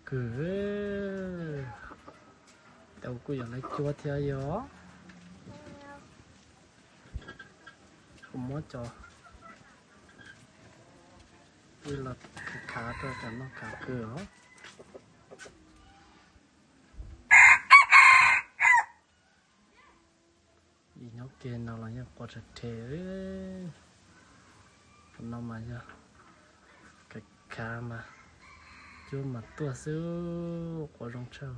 Kws, tab kuj yog lawv cuab thiab yog. Kuv muab cov ib los khav rau cov no khav kawg os. Ib nyob ke no los yeej quav rhe rhe. Qhov no mas yog khav khav mas cuab mas tuaj xwb, quav zoo tshaj.